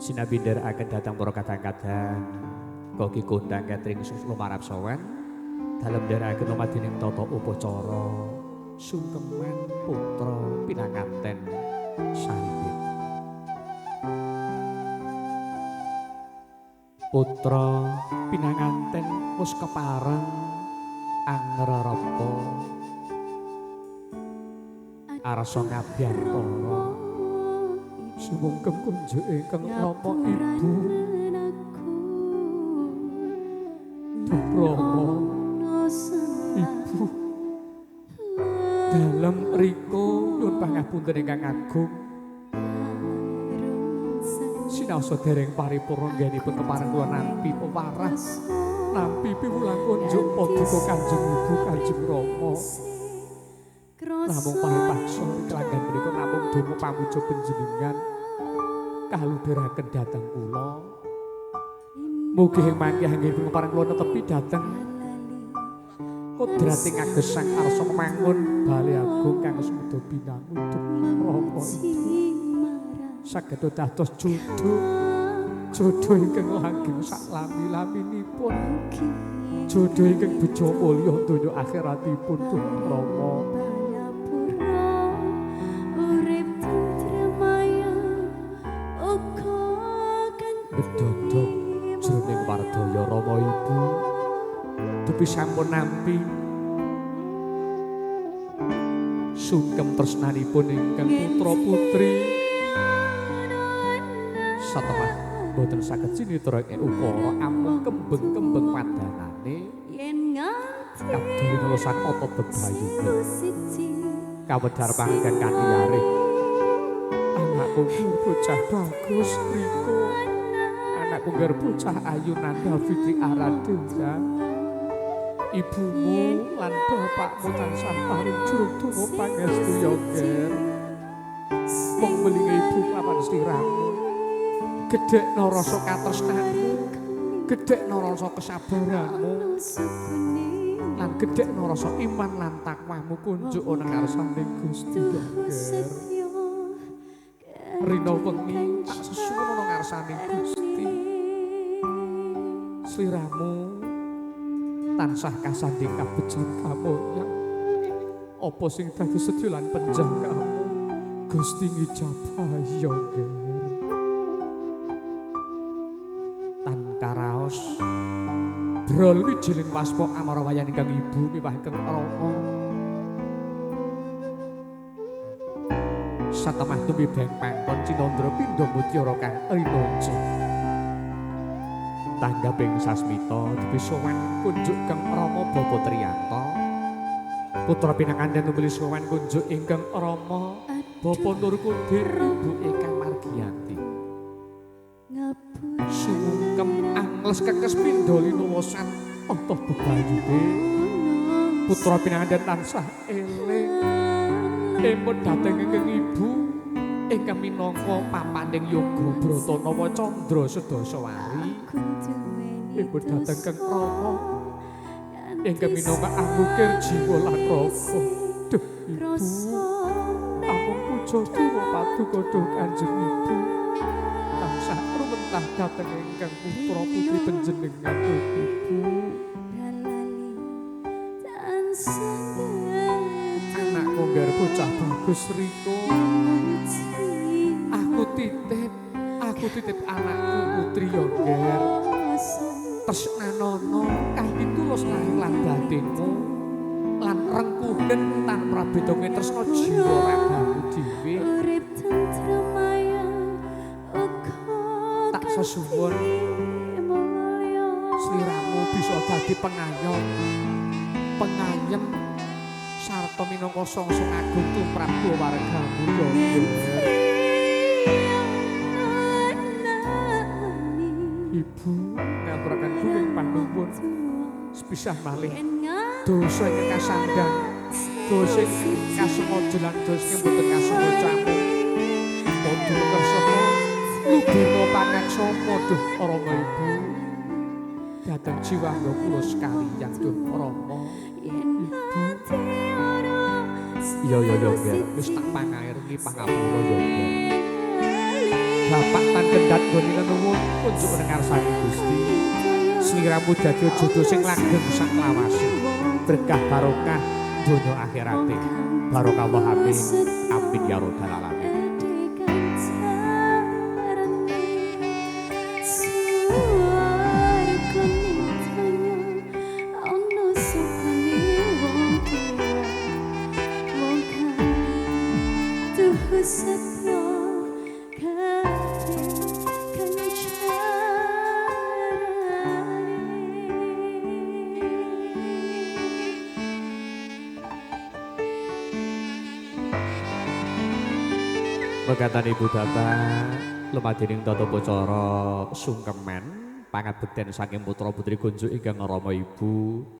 Sinambi nderekaken dhateng para kadang-kadang koki kondang katring lumarap sowan dalem nderekaken lumadining tata upacara sungkeman putra pinanganten Saripin. Putra pinanganten wis kepareng angrerapa arsa ngabyantara sumungkem kunjuk ingkang rama ibu duh rama ibu dalem riko nyuwun pangapunten ingkang agung sinaosa dereng paripurna nggenipun kepareng kula nampi pewarah nampi piwulang kunjuk paduka Kanjeng Ibu Kanjeng Rama. Namung paripaksa kelanggan menika namung donga pamuja panjenengan kaludheraken dhateng kula. Mugi ing mangke anggenipun kepareng kula netepi dhateng kodrating agesang arsa mangun bale agung kang sumedha binangun Rama Ibu saged dados jodho jodho ingkang langgeng sak lami-laminipun jodho ingkang bejo mulya donya akhiratipun duh Rama. Bedodok jroning wardaya Rama Ibu dupi sampun nampi sungkem tresnanipun ingkang putra putri satemah boten saged sinitra ing ukara amung kembeng-kembeng padanane kadhuwe lesan ata bebayune kawedhar panggen kanthi arih anakku bocah bagus Riko anakku ngger bocah ayu Nanda Fitri Aradea ibumu lan bapakmu tansah paring jurug donga pangestu ya ger mung welinge ibu kelawan sliramu gedhekno rasa katresnanmu gedhekno rasa kesabaranmu lan gedhekno rasa iman lan takwamu kunjuk ana ngarsane Gusti ya ger rina wengi tak sesuwun ana ngarsane Gusti sliramu tansah kasandhing kabejan kamulyan apa sing dadi sedya lan penjangkamu Gusti ngijabahi ya ger tan karaos brol wijiling waspa amara wayan ingkang ibu miwah ingkang rama satemah tumibeng pangkon cinandra pindha mutiara kang rinonca tanggaping sasmita dupi sowan kunjuk kang Rama Bapa Triyanto putra pinanganten tumuli sowan kunjuk ingkang Rama Bapa Nurkudir Ibu Eka Margianti sumungkem angles kekes pindha linuwasan ata bebayune putra pinanganten tansah eling emut dhateng ingkang ibu ingkang minangka papaning yoga brata nawa candra sedasawari ibu dhateng kang Rama ingkang minangka angukir jiwa lan raga duh ibu amung puja donga paduka duh Kanjeng Ibu tansah rumentah dhateng ingkang putra putri panjenengan duh ibu anakku ngger bocah bagus Riko aku titip anakku putri ya nger tresnanono kanthi tulus lahir lan batinmu lan rengkuhen tan prabedonge tresna jiwa ragamu dhewe tak sesuwun sliramu bisa dadi pengayom pengayem sarta minangka sangsung agung tumrap keluargamu ya nger. Ibu ngaturaken bunging panuwun sepisah malih dosa ingkang kasandhang dosa ingkang kasengaja lan dosa ingkang boten kasengaja padha kersa lubina pangaksa duh Rama Ibu dhateng jiwangga kula sekaliyan duh Rama Ibu. Iya ya ya wis tak pangairngi pangapura ya. Bapak tan kendhat nggone nuwun kunjuk ngarsane Gusti. Sliramu dadi jodoh sing langgeng sak lawase. Berkah barokah donya akhirate. Barokallah amin. Amin ya rabbal alamin. Mekaten Ibu Bapak lumadining tata upacara sungkeman pangabekten saking putra putri kunjuk ingkang rama ibu.